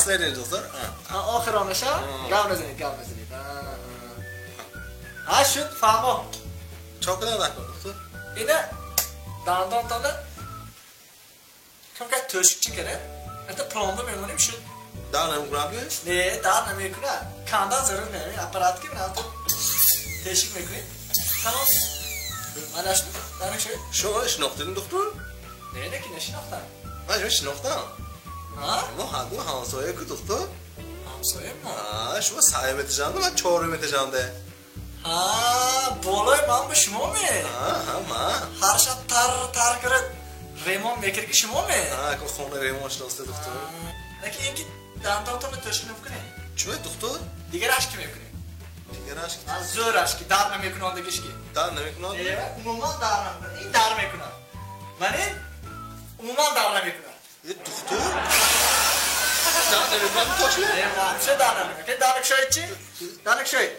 Последний, доктор. Охиронаша гап назанед, гап назанед. Ҳа, шуд, фаҳмо. Чо кунам накун, доктор? Ина дандонтона камка тӯшикчи кара, это пломба мемонем, шуд. Дар намекунад? Не, дар намекунад. Кандан зарур не, аппарат ки мана тешик мекунед. Тамом. Мана шуд, дар шуд. Шумо шинохтед, доктор? Не, не, ки нашинохтам. Ман шумо шинохтам. Ҳа? Мо ҳарду ҳамсоя ку, доктор. Ҳамсоя мо? Ҳа, шумо сеюм этажанда, ман чорум этажанда. Ҳа, болои ман ба шумо ме? Ҳа, ҳа, ман. Ҳар шаб тар тар кара ремонт мекард ки шумо ме? Ҳа, ку хона ремонт шудааст, доктор. Лекин ин ки дандонтонро тӯшик намекунед. Чӯ, доктор? Дигар ашки мекунед. Дигар ашки? Зӯр ашки, дар намекунандагиш ки. Дар намекунад? Не, умуман дар намекунад. Ин дар мекунад. Ман ин умуман дар намекунад. Э, доктор? Дар намекунад точно? Не, вообще дар намекунад. Дар накшоед чи? Дар накшоед.